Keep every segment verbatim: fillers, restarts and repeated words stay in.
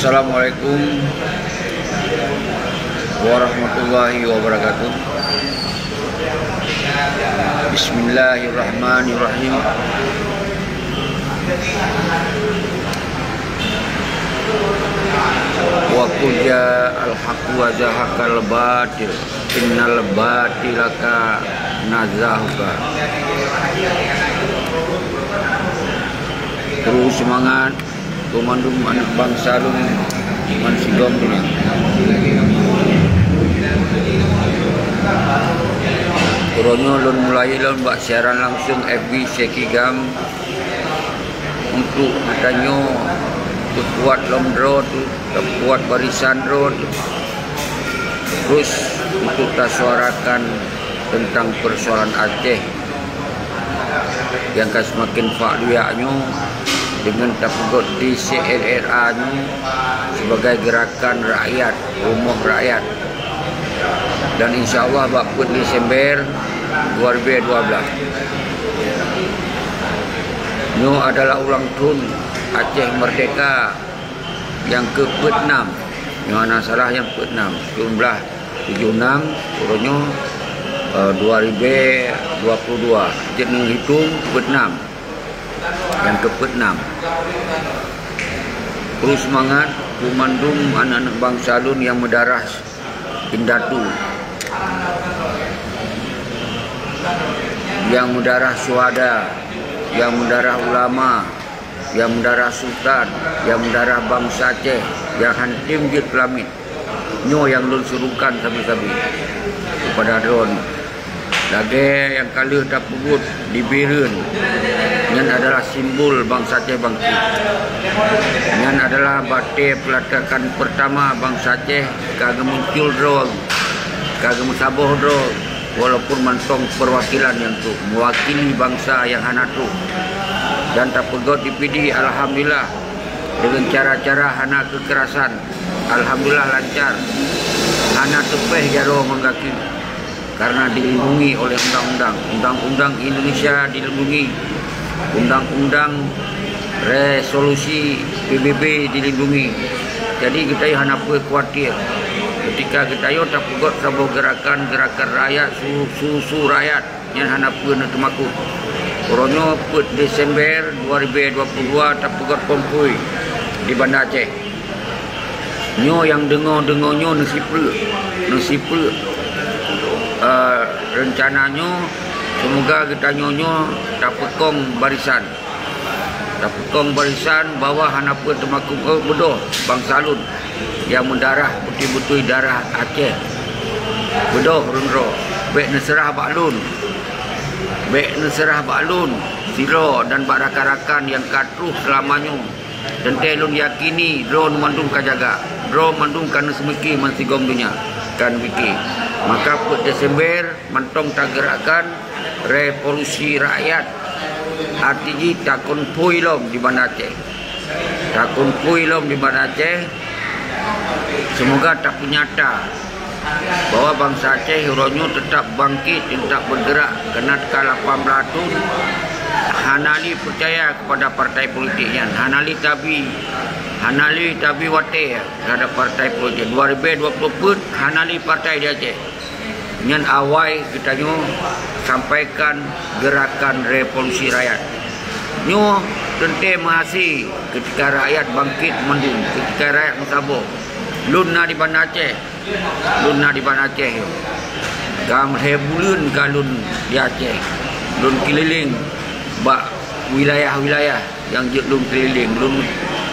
Assalamualaikum warahmatullahi wabarakatuh. Bismillahirrahmanirrahim. Wa qul ja'al haqqu wa zahaqal batil, innal batila kana zahuqa. Terus semangat. Keu mandum aneuk bansa lôn ban sigom donya. Uroe nyoe lôn mulai lôn bak siaran langsung F B Syekh Kigam untuk geutanyoe peukuat lom droe teuh, peukuat barisan droe teuh, terus untuk tasuarakan teuntang peusoalan Aceh nyang ka seumaken fak luyak nyoe deungon tapeugöt di C L R A nyoe sibagai geurakan rakyat, rumoh rakyat. Dan insya Allah bak peuet Desember dua ribu dua belas nyoe adalah ulang thon Aceh Merdeka nyang keu peuet nam. Nyoe hana salah nyang peuet nam. Sikureueng blaih tujoh nam, uroe nyoe, eh, dua ribu dua puluh dua. Jeuet neuhitong peuet nam. Nyang keu peuet nam. Terus semangat keu mandum aneuk-aneuk bansa lôn nyang meudarah indatu, nyang meudarah syuhada, nyang meudarah ulama, nyang meudarah sultan, nyang meudarah bansa Aceh, nyang han tem jeuet peulamiet. Nyoe nyang lôn serukan sabe-sabe keupada droeneuh. Lagèe nyang ka lheueh tapeubuet di Bireuen, nyan adalah simbol bansa Aceh bangkit. Nyan adalah batèe peulatakan peurtama bansa Aceh ka geumuncul droe, ka geumeusaboh droe, walaupun mantong peuwakilan nyang trok, meuwakili bansa nyang hana trok. Dan tapeugöt di Pidie, alhamdulillah, deungon cara-cara hana keukerasan. Alhamdulillah lancar. Hana teupèh jaroe ngon gaki. Karena dilindungi oleh undang-undang. Undang-undang Indonesia dilindungi. Undang-undang resolusi P B B dilindungi. Jadi geutanyoe hana peue khawatir. Ketika geutanyoe tapeugöt saboh geurakan, geurakan rakyat, su-, su-, su rakyat. Nyan hana peue neuteumakot. Uroe nyoe peuet Desember dua ribu dua puluh dua tapeugöt konvoi di Banda Aceh. Nyoe nyang deungoe-deungoe nyoe neusipreuk, neusipreuk, eh, reuncana nyoe, seumoga geutanyoe nyoe tapeukong barisan. Tapeukong barisan bahwa hana peue teumakot, eh, beudôh bansa lôn nyang meudarah beutôi-beutôi darah Aceh. Beudôh ureueng droe, bèk neuseurah bak lôn. Bèk neuseurah bak lôn sidroe dan bak rakan-rakan nyang ka troh seulama nyoe. Teuntèe lôn yakini droe mandum ka jaga, droe mandum ka neuseumiki meusigom donya ka neupike. Maka peuet Desember mantong tageurakkan revolusi rakyat, arti jih takonvoi lom di Banda Aceh. Takonvoi lom di Banda Aceh, seumoga tapeunyata bahwa bansa Aceh uroe nyoe teutap bangkit, teutap beugerak, keunan ka lapan blaih thon hana lé peucaya keupada partai politik nyan, hana lé tabi, hana lé tabi watèe teuhadap partai politik. Dua ribu dua puluh peuet hana lé partai di Aceh. Nyan awai geutanyoe sampaikan geurakan revolusi rakyat. Nyoe teuntèe meuhasé keutika rakyat bangkit mandum, keutika rakyat meusaboh. Lôn na di Banda Aceh, lôn na di Banda Aceh nyoe. Ka lhèe buleuen ka lôn di Aceh. Lôn keulileng bak wilayah-wilayah nyang jeuet lôn keulileng. Lôn,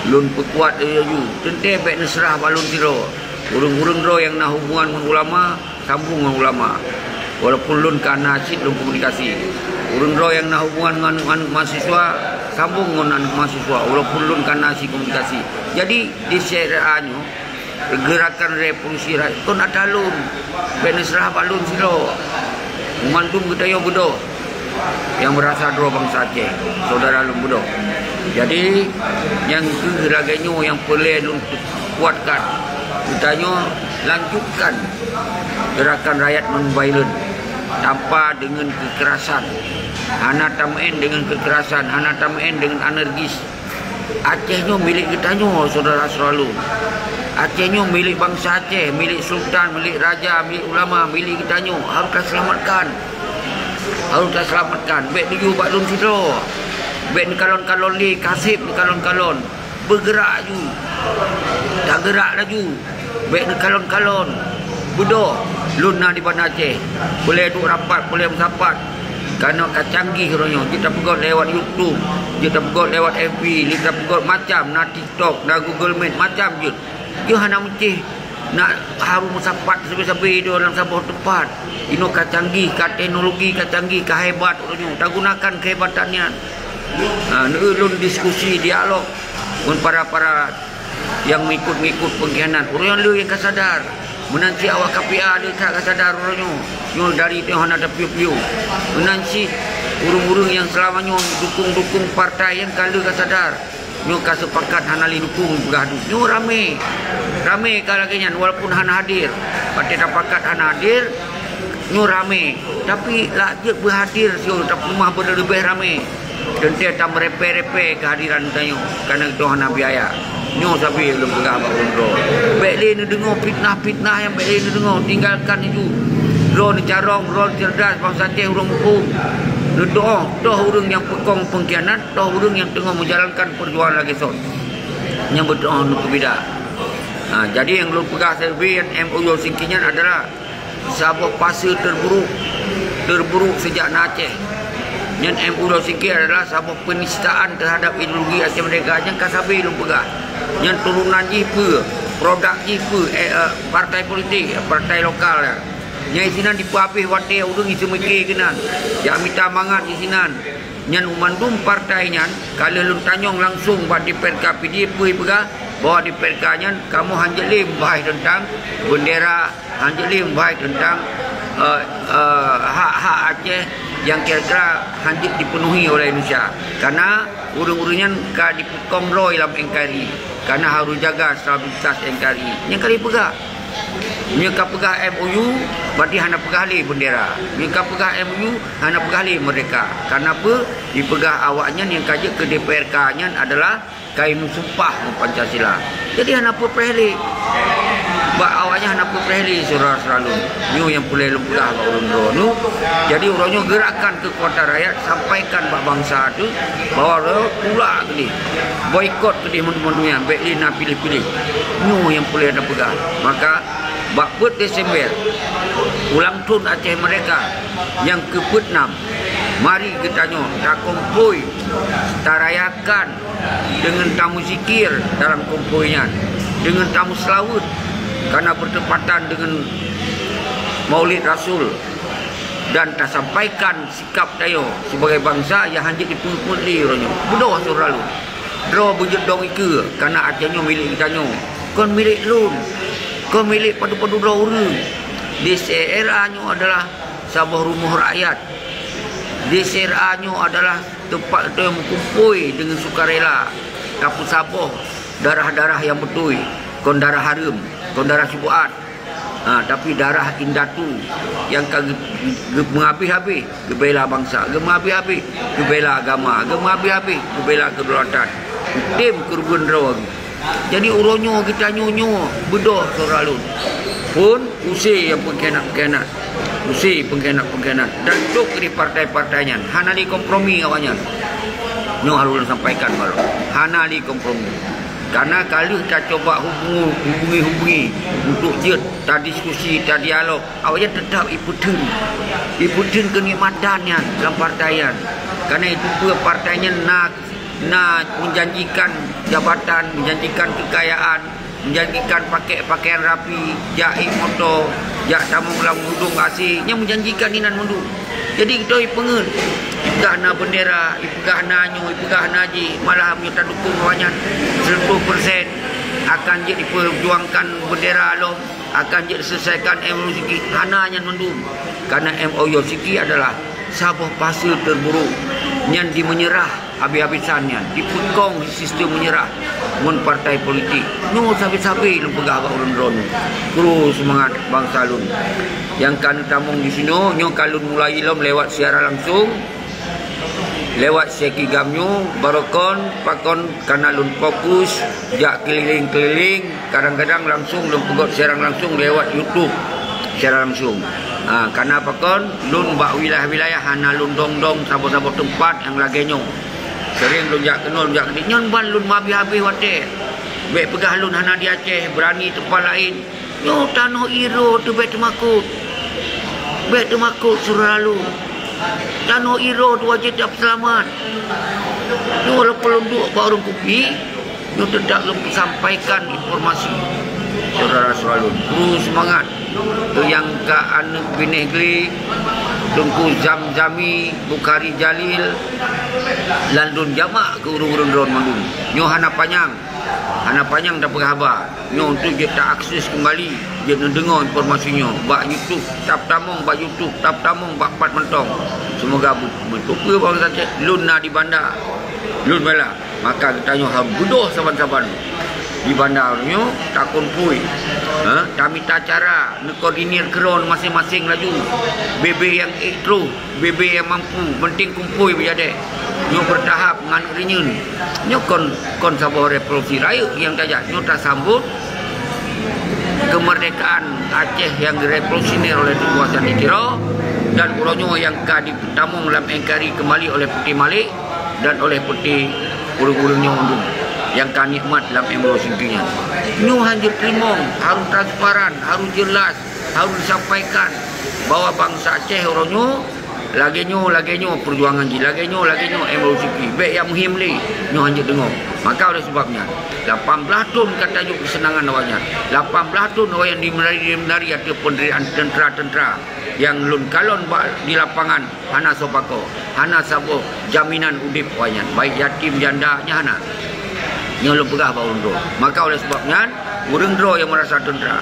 lôn peukuat laju. Teuntèe bèk neuseurah bak lôn sidroe. Ureueng-ureueng droe nyang na hubungan ngon ulama, sambông ngon ulama. Walaupun lôn ka na cit lôn komunikasi. Ureueng droe nyang na hubungan ngon aneuk mahasiswa, sambông ngon aneuk mahasiswa, walaupun lôn ka na cit komunikasi. Jadi, di C R A nyoe, geurakan revolusi rakyat, kon atra lôn, bèk neuseurah bak lôn sidroe. Mandum geutanyoe beudôh nyang meurasa droe bansa Aceh, syedara lôn beudôh. Jadi, nyang keuh lagèe nyoe nyang peureulèe lôn kuatkan, geutanyoe lanjutkan geurakan rakyat non-violent tanpa deungon keukerasan. Hana tameu'en deungon keukerasan, hana tameu'en deungon aneurgis. Aceh nyoe milék geutanyoe, syedara-syedara lôn. Aceh nyoe milék bansa Aceh, milék sultan, milék raja, milék ulama, milék geutanyoe. Harôh taseulamatkan. Harôh taseulamatkan. Bék tuju bak lôn sidroe. Bék neukalon-kalon lé, ka seb neukalon-kalon. Beugeurak laju. Tageurak laju. Bék neukalon-kalon. Beudôh, lôn na di Banda Aceh. Peureulée duek rapat, peureulée meusapat. Kanoe ka canggih uroe nyoe. Jeuet tapeugét lewat YouTube, jeuet tapeugét lewat F B, jeuet tapeugét macam, na TikTok, na Google Meet, macam jeuet. Jeuet hana meucéh, na harôh meusapat sabe-sabe di dalam saboh teumpat. Inoe ka canggih, ka teknologi ka canggih, ka hebat uroe nyoe. Tagunakan kehebatan nyan. Ha, neueu lôn diskusi, dialog ngon para-para nyang mengikut-ngikut pengkhianat. Ureuëng le nyang ka sadar. Meunan cit awak K P A le that ka sadar uroe nyoe. Nyoe dari nyoe hana tapiôh-piôh. Meunan cit ureuëng-ureuëng nyang seulama nyoe dukung-dukung partai nyang ka le ka sadar. Nyoe ka seupakat hana lé dukung peugah duek. Nyoe ramé. Ramé ka lagée nyan walaupun hana hadir. Watée tapakat hana hadir, nyoe ramé. Tapi lak jeuet beuhadir siuroe tapeuleumah beuleubeh ramé. Teuntée tameurepée-repée keuhadiran tanyoe, kareuna geutanyoe hana biaya. Nyoe sabe lôn peugah bak ulôn droe. Bék lé neudeungoe fitnah-fitnah nyang bék lé neudeungoe, tinggalkan laju. Droe neucarông, droe ceuredas, bansa Aceh ureuëng muphom. Neutoh, toh ureuëng nyang peukong pengkhianat, toh ureuëng nyang teungoh meujalankan peujuangan lagée son. Nyang beutôi neupeubida. Ha, jadi nyang lôn peugah sabe nyan M O U Helsinki nyan adalah saboh fase terburuk, terburuk sejak na Aceh. Nyan M U Helsinki adalah saboh penistaan terhadap ideologi Aceh Merdeka nyang ka sabe lôn peugah. Nyan turunan jih peue, produk jih peue, eh, eh, partai politik, partai lokal. Nyang sinan dipeuhabéh watée ureuëng iseumike keunan. Jak mita mangat di sinan. Nyan mandum partai nyan, ka lheueh lôn tanyong langsong bak D P R K P D I peue ipeugah bahwa D P R K nyan kamoe hanjeuet lé meubahaih teuntang beundera, hanjeuet lé meubahaih teuntang, eh, eh, hak-hak Aceh nyang kira-kira hanjeuet dipenuhi oleh Indonesia. Karena ureuëng-ureuëng nyan ka dipeukong droe lam N K R I, karena harôh jaga stabilitas N K R I. Nyang ka lheueh peugah, meunyoe ka peugah M O U, berarti hana peugah lé beundera. Meunyoe ka peugah M O U, hana peugah lé merdeka. Karena peue? Dipeugah awaknyan nyang ka jeuet keu D P R K nyan adalah kai meusumpah ngon Pancasila. Jadi hana peupreh lé. Bak awaknyan hana peupreh lé, syedara-syedara lôn. Nyoe nyang peureulée lôn peugah bak ureuëng droeneuh. Jadi uroe nyoe geurakan keukuatan rakyat, sampaikan bak bansa teuh bahwa tulak keudeh, boikot keudeh mandum-mandum nyan, bék lé na piléh-piléh. Nyoe nyang peureulée tapeugah. Maka, bak peuet Desember, ulang thon Aceh Merdeka nyang keupeuet nam, mari geutanyoe takumpôi, tarayakan deungon tameusikir dalam kumpôi nyan, deungon tameuseulaweuet karena beuteumpatan deungon Maulid Rasul, dan tasampaikan sikap tanyoe sibagai bansa nyang hanjeuet dipeungeuet lé uroe nyoe. Beudôh syedara lôn. Droe beujeuet dong ikeue, karena Aceh nyoe milék geutanyoe. Kon milék lôn. Kon milék padub-padub droe ureuëng. D C R A nyoe adalah saboh rumoh rakyat. D C R A nyoe adalah teumpat geutanyoe meukumpôi deungon sukarela. Tapeusaboh darah-darah nyang beutôi. Kon darah hareuem, kon darah syubhat. Ha, tapi darah indatu nyang ka geu-, geu-, geumeungabéh-abéh geubela bansa, geumeungabéh-abéh geubela agama, geumeungabéh-abéh geubela kedaulatan. Tem keureubeuen droe. Jadi uroe nyoe geutanyoe nyoe beudôh syedara lôn. Phon use nyang peungkhianat-peungkhianat. Use peungkhianat-peungkhianat. Dan cok di partai-partai nyan. Hana lé kompromi awaknyan. Nyoe harôh lôn sampaikan baroe. Hana lé kompromi. Karena ka lheueh tacoba hubungi, hubungi-hubungi untuk jeuet tadiskusi, tadialog, awaknyan teutap ipeutheun. Ipeutheun keunikmatan nyan lam partai nyan. Karena itu peue partai nyan na, na menjanjikan jabatan, menjanjikan kekayaan, menjanjikan pakai pakaian rapi, jak ék moto, jak tamong lam udong A C, nyan menjanjikan inan mandum. Jadi geutanyoe ipeungeuet, ipeugah na bendera, ipeugah na nyoe, ipeugah na jih, malah meunyoe tadukung awaknyan seratus persen akan jeuet diperjuangkan bendera lom, akan jeuet diselesaikan M O U Helsinki, hana nyan mandum. Karena M O U Helsinki adalah saboh fase terburuk nyan di menyerah habis-habisan nyan, dipeukong sistem menyerah ngon partai politik. Nyoe sabe-sabe lôn peugah bak ureuëng droeneuh. Kru seumangat bansa lôn. Nyang ka neutamong di sinoe, nyoe ka lôn mulai lom lewat siaran langsung. Lewat Syekh Igam nyoe, barokon pakon kana lôn fokus jak keliling-keliling, kadang-kadang langsung lôn peugöt siaran langsung lewat YouTube, siaran langsung. Ha, kana pakon lôn bak wilayah-wilayah hana lôn dong-dong saboh-saboh teumpat nyang lagèe nyoe. Sering lôn jak keunoe, lôn jak keudéh. Nyan ban lôn meuhabéh-habéh watèe. Bèk peugah lôn hana di Aceh, beurani teumpat laén. Nyoe tanoh Iro teuh bèk teumakot. Bèk teumakot syedara lôn. Tanoh Iro teuh wajéb tapeuseulamat. Nyoe walaupun lôn duek bak ureueng kupi, nyoe teutap lôn peusampaikan informasi. Syedara-syedara lôn, kru seumangat. Keu nyang ka aneuk binéh glé, Teungku Zamzami, Bukhari Jalil, dan lôn jamak keu ureueng-ureueng droen mandum. Nyoe hana panyang. Hana panyang tapeugah haba. Nyoe untuk jeuet ta-akses keumbali, jeuet neudeungoe informasi nyoe bak YouTube, tap tamong bak YouTube, tap tamong bak pat mantong. Seumoga beu-, beutôi peue bansa Aceh, lôn na di Banda, lôn bela. Maka geutanyoe harôh beudôh saban-saban di Banda nyoe, takon pui. Ha? Tamita cara neukoordinir keudroe maséng-maséng laju. Bebe nyang ék troh, bebe nyang mampu, penting kumpôi beujadèe. Nyoe beutahap ngon reunyeun. Nyoe kon, kon saboh revolusi rayeuk nyang tajak. Nyoe tasambot keumeurdekaan Aceh nyang direvolusioner oleh Teungku Hasan di Tiro, dan uroe nyoe nyang ka dipeutamong lam N K R I keumbali oleh Peuté Malik dan oleh Peuté ureueng-ureueng nyoe mandum nyang ka nikmat lam M O C P nyan. Nyoe han jeuet teurimong, harôh transparan, harôh jeulaih, harôh disampaikan bahwa bansa Aceh uroe nyoe lagèe nyoe, lagèe nyoe peujuangan jih, lagèe nyoe, lagèe nyoe M O C P. Bèk nyang muhim lé, nyoe han jeuet deungoe. Maka oleh sebab nyan, lapan blah thon ka tajok keuseunangan awaknyan. Lapan blah thon awaknyan dimeunari-meunari ateueh peunderiyaan teuntra-teuntra nyang lôn kalon bak di lapangan hana soe pakoe, hana saboh jaminan udép awaknyan, baik yatim janda nyan hana. Nyoe lôn peugah bak ureueng droe. Maka oleh sebab nyan, ureueng droe nyang meurasa teuntra,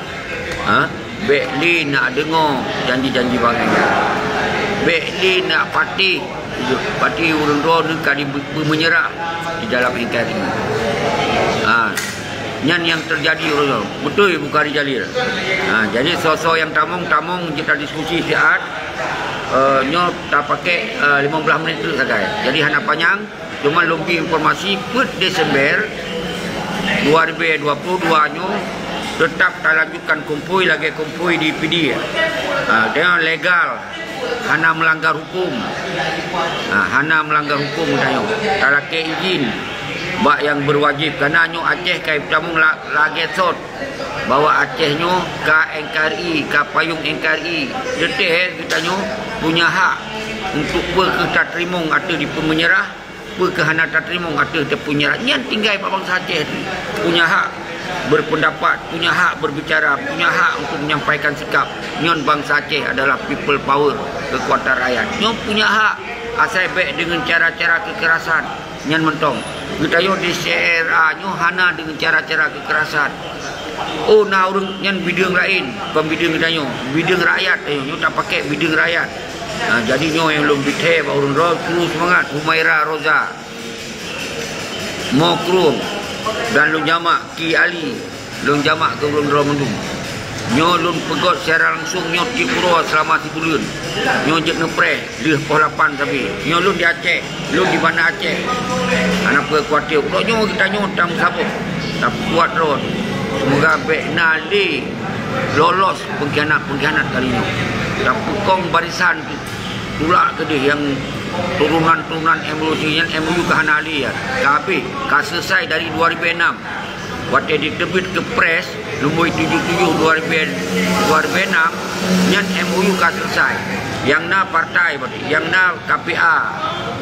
ha, bèk lé nak deungoe janji-janji bangai nyan. Bèk lé nak patéh, patéh ureueng droe nyoe ka di-, beumeunyeurah di dalam N K R I. Ha, nyan nyang teujadi uroe nyoe. Beutôi Bukhari Jalil. Ha, jadi soe-soe nyang tamong, tamong jeuet tadiskusi siat. Eh, nyoe tapakèk, eh, limong blah menit teuk sagai. Jadi hana panyang, cuma lôn bri informasi peuet Desember dua ribu dua puluh dua nyoe teutap talanjutkan kumpôi lagèe kumpôi di Pidie. Ha, nyoe legal, hana meulanggar huköm. Ha, hana meulanggar huköm tanyoe. Talakèe izin bak nyang beuwajéb, kareuna nyoe Aceh ka itamong la-, lagèe sot. Bahwa Aceh nyoe ka N K R I, ka payong N K R I. Teuntèe geutanyoe punya hak untuk peue keuh tateurimong ateueh dipeumeunyeurah, peue keuh hana tateurimong ateueh dipeumeunyeurah. Nyan tinggai bak bansa Aceh tu. Punya hak berpendapat, punya hak berbicara, punya hak untuk menyampaikan sikap. Nyan bansa Aceh adalah people power, kekuatan rakyat. Nyoe punya hak, asai bèk deungon cara-cara kekerasan. Nyan mantong. Geutanyoe di C R A nyoe hana deungon cara-cara kekerasan. Oh, na ureueng nyan bideueng laén, kon bideueng geutanyoe. Bideueng rakyat tanyoe, nyoe tapakèk bideueng rakyat. Ha, jadi nyoe nyang lôn bithèe bak ureueng droe, kru seumangat, Humaira Roza, Mo Krueng, dan lôn jamak Ki Ali. Lôn jamak keu ureueng droe mandum. Nyoe lôn peugöt siaran langsung nyoe tiep uroe seulama sibuleuen. Nyoe jeuet neupreh lheueh poh lapan sabe. Nyoe lôn di Aceh, lôn di Banda Aceh. Hana peue khawatir. Uroe nyoe geutanyoe tameusaboh, tapeukuat droe. Seumoga bèk na lé lolos peungkhianat-peungkhianat kali nyoe. Tapeukong barisan tulak keudeh nyang turonan-turonan M O C nyan, M O U ka hana lé nyan. Ka habéh, ka seuleusai dari dua ribu enam. Watèe jiteubiet keu press lumbôi tujoh tujoh dua ribu, dua ribu enam, nyan M O U ka seuleusai. Nyang na partai berarti, nyang na K P A,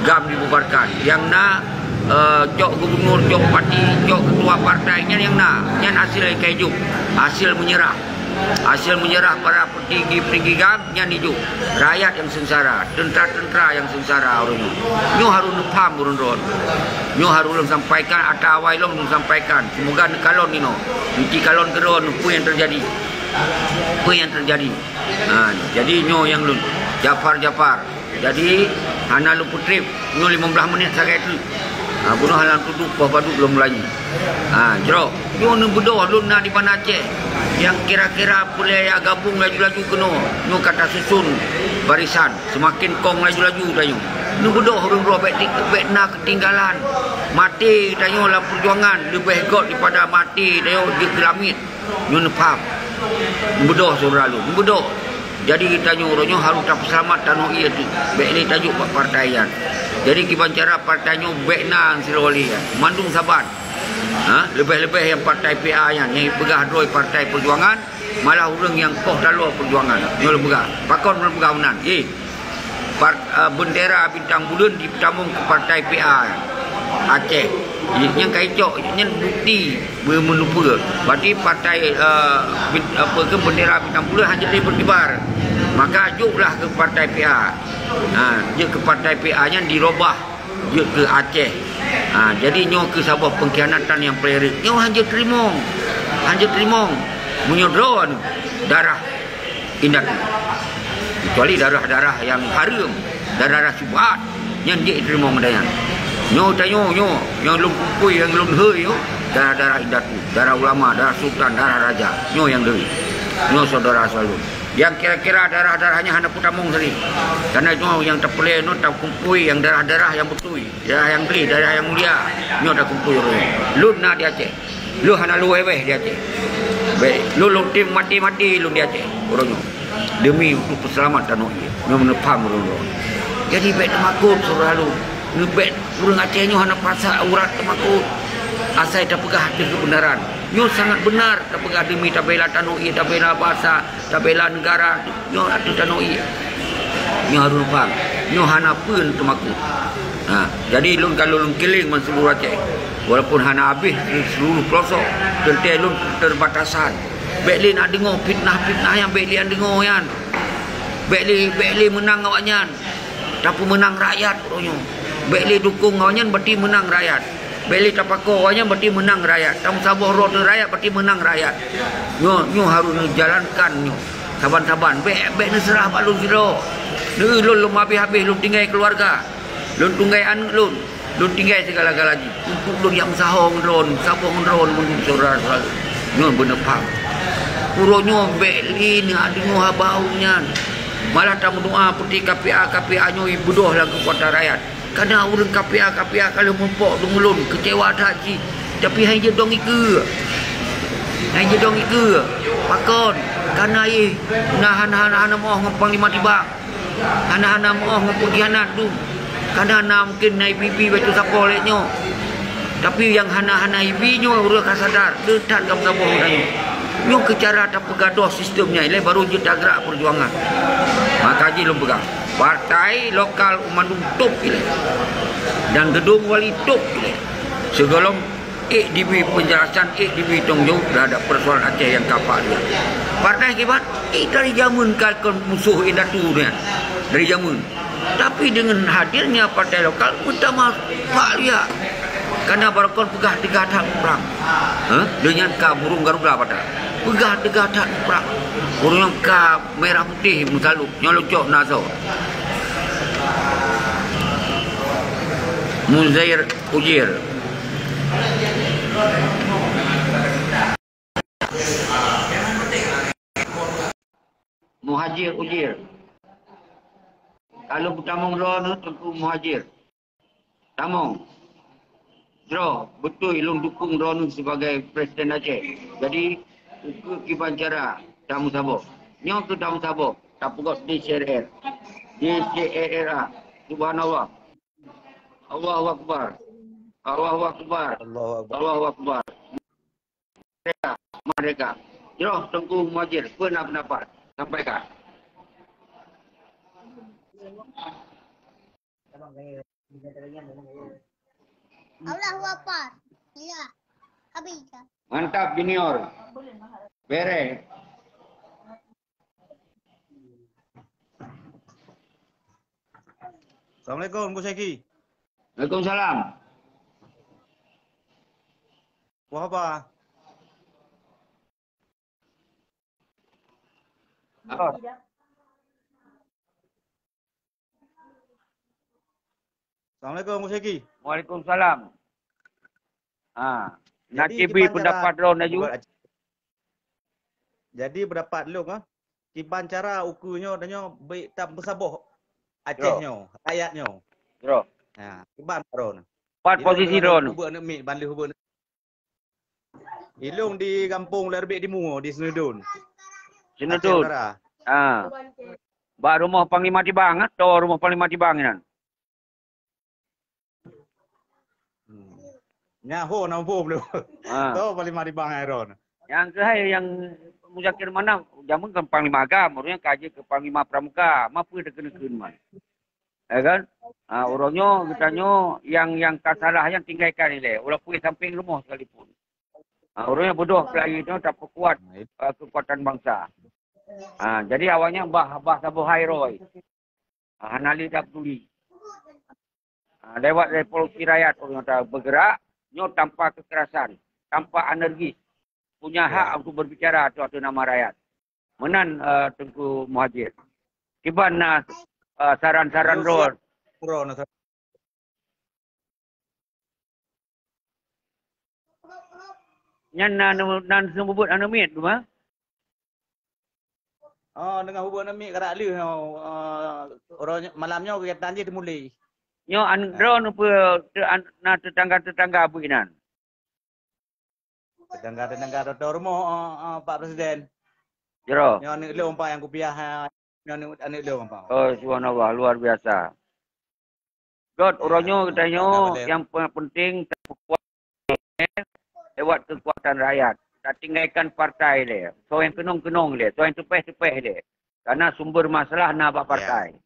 GAM dibubarkan. Nyang na, eh, cok gubernur, cok bupati, cok ketua partai, nyan nyang na. Nyan hasil nyang ka jijok, hasil meunyeurah. Hasil meunyeurah para petinggi-petinggi GAM, nyan jijok. Rakyat nyang seungsara, teuntra-teuntra nyang seungsara uroe nyoe. Nyoe harôh neupham ureueng droe. Nyoe harôh lôn sampaikan, ata awai lôn, lôn sampaikan. Seumoga neukalon inoe. Neukalon keudroe peue nyang teujadi. Peue nyang teujadi. Ha, jadi nyoe nyang lôn. Jafar, Jafar. Jadi, hana lôn peutrép. Nyoe limong blah menit sagai teuk. Ha, bunoe hana lôn tutup, poh padub lôn meulayeue. Ha, jroh. Nyoe neubeudôh lôn na di Banda Aceh. Nyang kira-kira peureulèe gabong laju-laju keunoe. Nyoe ka tasuson barisan. Seumaken kong laju-laju tanyoe. Neubeudôh ureuëng droe bék ti-, bék na keutinggalan. Maté tanyoe lam peujuangan leubeh gét daripada maté tanyoe di keulamiet. Nyoe neupham. Neubeudôh syedara lôn, neubeudôh. Jadi tanyoe uroe nyoe harôh tapeuseulamat tanoh ié teuh. Bék lé tajok bak partai nyan. Jadi kiban cara partai nyoe bék na sidroe lé nyan. Mandum saban. Ha, leubeh-leubeh nyang partai P A nyan, nyang peugah droe partai peujuangan, malah ureuëng nyang koh taloe peujuangan. Nyoe lôn peugah. Pakon lôn peugah meunan? Ih, par-, eh, bendera bintang buleuen jipeutamong keu partai P A Aceh. Nyang ka icok, nyan bukti beumeunupeu. Berarti partai, eh, bin-, apa ke, bendera bintang buleuen hana jadi berkibar. Maka juklah keu partai P A. Ha, jeuet keu partai P A nyan dirobah. Jeuet keu Aceh. Ha, jadi nyoe keuh saboh pengkhianatan nyang paléng reuet. Nyoe hanjeuet teurimong. Hanjeuet teurimong. Meunyoe droeneuh darah indatu. Kecuali darah-darah nyang hareuem, darah-darah syubhat, nyan jeuet teurimong meudayan. Nyoe tanyoe nyoe, nyang lôn kumpôi, nyang lôn hôi nyoe, darah-darah indatu, darah ulama, darah sultan, darah raja. Nyoe nyang deui. Nyoe syedara saleuem. Nyang kira-kira darah-darah nyan hana peutamong sabe. Karena nyoe nyang tapeureulée nyoe takumpôi nyang darah-darah nyang beutôi, darah nyang gleh, darah nyang mulia. Nyoe takumpôi ureuëng. Lôn na di Aceh. Lôn hana lôn wéh-wéh di Aceh. Bék, lôn, lôn tem maté-maté lôn di Aceh. Uroe nyoe. Demi untuk peuseulamat tanoh ié. Nyoe meuneupam ureuëng lôn. Jadi bék teumakot syedara lôn. Neubék ureuëng Aceh nyoe hana peurasa urat teumakot. Asai tapeugah ateueh keubeunaran. Nyoe sangat beunar tapeugah demi tabela tanoh ié, tabela basa, tabela neugara, nyoe ateueh tanoh ié. Nyoe harôh paham. Nyoe hana peue teumakot. Ha, jadi lôn ka lôn kileng ban seuluruh Aceh. Walaupun hana habéh seuluruh pelosok, teuntée lôn teubatasan. Bék lé na deungoe fitnah-fitnah nyang bék lé na deungoe nyan. Bék lé, bék lé meunang awaknyan. Tapeumeunang rakyat uroe nyoe. Bék lé dukong awaknyan berarti meunang rakyat. Bék lé tapako awaknyan berarti meunang rakyat. Tameusaboh droe teuh rakyat berarti meunang rakyat. Nyoe, nyoe harôh neujalankan nyoe. Saban-saban, bék, bék neuseurah bak lôn sidroe. Neu lôn, lôn habéh-habéh lôn tinggai keuluwarga. Lôn tinggai aneuëk lôn. Lôn tinggai sigala-gala jih. Untuk lôn nyang meusaho ngon droe, meusaboh ngon droe, ngon syedara-syedara. Nyoe beuneupham. Uroe nyoe bék lé na deungoe haba awaknyan. Malah tameudoa peuti K P A, K P A nyoe beudôh lam keukuatan rakyat. Kana ureuëng K P A, K P A ka lheueh meurumpok deungon lôn, keucewa that jih. Tapi hana jidong ikeue. Hana jidong ikeue. Pakon? Kana jih na hana, hana, hana meuoh ngon Panglima Tibang. Hana, hana meuoh ngon peungkhianat dum. Kana na mungken na ibi-ibi bak sapo lé nyoe. Tapi nyang hana, hana ibi nyoe ureuëng ka sadar, le that gam saboh nyoe. Nyoe keu cara tapeugadôh sistem nyan, ilée barô jeuet tagrak peujuangan. Maka jih lôn peugah, partai lokal mandum top ilée. Dan geudong wali top ilée. Sigohlom ék dibri peunjelasan, ék dibri tanggong jaweueb teuhadap peusoalan Aceh nyang ka Pak lihat. Partai kiban, ék dari jameun ka kon musoh indatu nyan. Dari jameun. Tapi deungon hadirnya partai lokal, meutamah Pak lihat. Kana barokon peugah teuga that prang. Hah? Deunyan ka burung garuda pada. Peugah teuga that prang. Burung nyang ka merah putih meusalub. Nyoe lucok na soe. Muzair Ujir. Muhajir Ujir. Kalau beutamong droeneuh Teungku Muhajir. Tamong. Droe, beutôi lôn dukong droeneuh sibagai Presiden Aceh. Jadi, ukeue kiban cara tameusaboh. Nyoe keuh tameusaboh, tapeugot D C R R. D C R R A. Subhanallah. Allahu Akbar. Allahu Akbar. Allahu Akbar. Allahu Akbar. Merdeka. Merdeka. Jroh Teungku Muhajir, peue na pendapat? Sampaikan. Allahu Akbar. Ya. Habis dah. Mantap, Junior. Beres. Assalamualaikum, Gus Syaki. Waalaikumsalam. Wah, apa? Halo. Assalamualaikum, Gus Syaki. Waalaikumsalam. Ha, na Jadi, kiban pendapat cara droe laju. Jadi, pendapat lôn, ah, kiban cara ukeue nyoe, tanyoe bri tameusaboh Aceh nyoe, rakyat nyoe. Droe. Ha, kiban droe. Pat posisi droe. Hubungan mi, ban lé hubungan. Ilong di gampông Lerbek Timu, di Senedun. Senedun. Aceh Utara. Ah. Bak rumoh Panglima Tibang, ah, toh rumoh Panglima Tibang nyan. Hmm. Nyan ho na ho belum. Ah. Toh Panglima Tibang ai ron. Nyang keuhai nyang Muzakir Manaf, jameun kan Panglima Agam, ureueng ka jeuet keu Panglima Pramuka, ma peue teukeun-keun man. Ya kan? Ha, uroe nyoe geutanyoe nyang, nyang ka salah nyan tinggalkan ilée, walaupun di samping rumoh sekalipun. Ha, uroe nyoe beudôh peulayeue nyoe tapeukuat, ha, keukuatan bansa. Ha, jadi awaknyan bah, bah saboh hai roi. Ha, hana lé tapeduli. Ha, lewat revolusi rakyat uroe nyoe ta-, bergerak, nyoe tanpa kekerasan, tanpa anarkis. Punya hak untuk berbicara atau atas nama rakyat. Meunan, eh, Teungku Muhajir. Kiban na, eh, saran-saran droe. Nyan na, na, na seumeubeuet aneuk miet tu, ma? Oh, deungon hubungan aneuk miet karak lheueh, oh, eh, uroe nyoe, malam nyoe kegiatan jih teumulai. Nyoe an-, droe neupeue te-, an-, na tetangga-tetangga buet inan. Tetangga-tetangga toh rumoh, eh, eh, Pak Presiden. Jero. Nyoe aneuk lôn, Pak, nyang kupiah, eh, nyoe aneuk, aneuk lôn, Pak. Oh, subhanallah, luar biasa. Göt, uroe nyoe geutanyoe nyang pe-, penting tapeukuat lewat keukuatan rakyat. Tatinggalkan partai lé. Soe nyang keunong-keunong lé, soe nyang teupeh-teupeh lé. Karena sumber masalah na bak partai.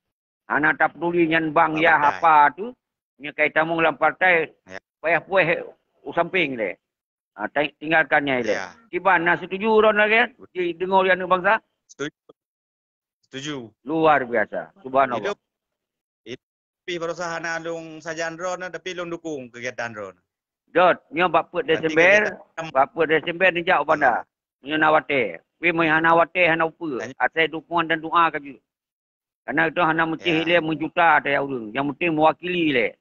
Hana tapeduli nyan bang yah apa tu, nyoe kai tamong lam partai, payah puéh u samping lé. Ha, ta-, tinggalkan nyan ilée. Kiban na setuju droen lagée? Dideungoe lé aneuk bansa? Setuju. Setuju. Luar biasa. Subhanallah. Ilong, ilong pih barosa hana lôn sajan droen, tapi lôn dukung kegiatan droen. Göt, nyoe bak peuet Desember, bak peuet Desember neujak u Banda. Nyoe na watée. Tapi meunyo hana watée, hana upeue. Asai dukungan dan doa ka jeuet. Karena itu hana meusti ilée meujuta tajak ureueng. Yang penting mewakili ilée.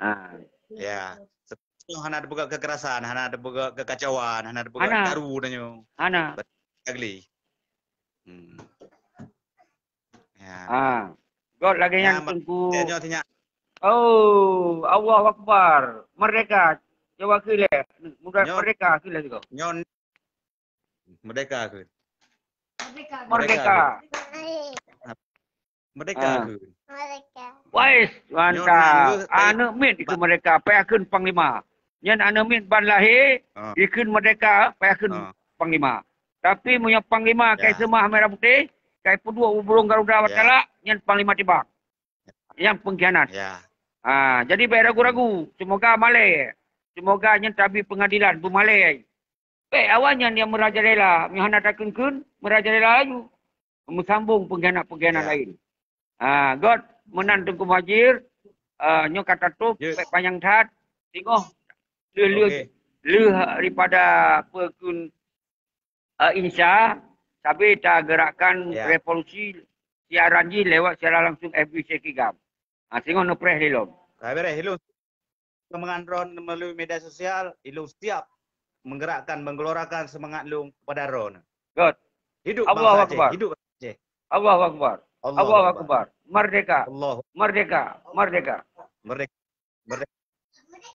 Ha. Ya. Setuju, hana tapeugah kekerasan, hana tapeugah kekacauan, hana tapeugah daru tanyoe. Hana. Betul sekali. Hmm. Ya. Ha. Göt lagée nyan Teungku. Oh, Allahu Akbar. Merdeka. Cuba keu lé. Merdeka keu lé sigoe. Nyoe Merdeka kheun. Merdeka. Merdeka kheun. Wais, mantap. Aneuk miet keu merdeka, payah kheun panglima. Nyan aneuk miet ban lahé, dikheun merdeka, payah kheun panglima. Tapi meunyoe panglima kai seumah merah putih, kai peuduek u burông Garuda batalak, nyan panglima tibak. Nyang pengkhianat. Ha, jadi bék ragu-ragu. Semoga malée. Semoga nyan tabi pengadilan, beumalée. Bék awaknyan nyang meurajalela, nyang hana takheun-kheun, meurajalela laju. Meusambong pengkhianat-pengkhianat laén. Ha, göt, meunan Teungku Muhajir, eh, nyoe ka tatôb, bék panyang that. Singoh lheueh-lheueh, lheueh daripada peukheun, eh, insya, sabe tagerakkan revolusi siaran jih lewat siaran langsung F B Syekh Kigam. Ha, singoh neupreh lé lom. Ka beres, ilong semangat droen melalui media sosial, ilong siap menggerakkan, menggelorakan semangat lôn kepada droen. Göt. Hidup Allahu bangsa Aceh, Akbar. Hidup Aceh. Allahu Akbar. Allahu Akbar. Merdeka. Merdeka. Merdeka. Merdeka. Merdeka.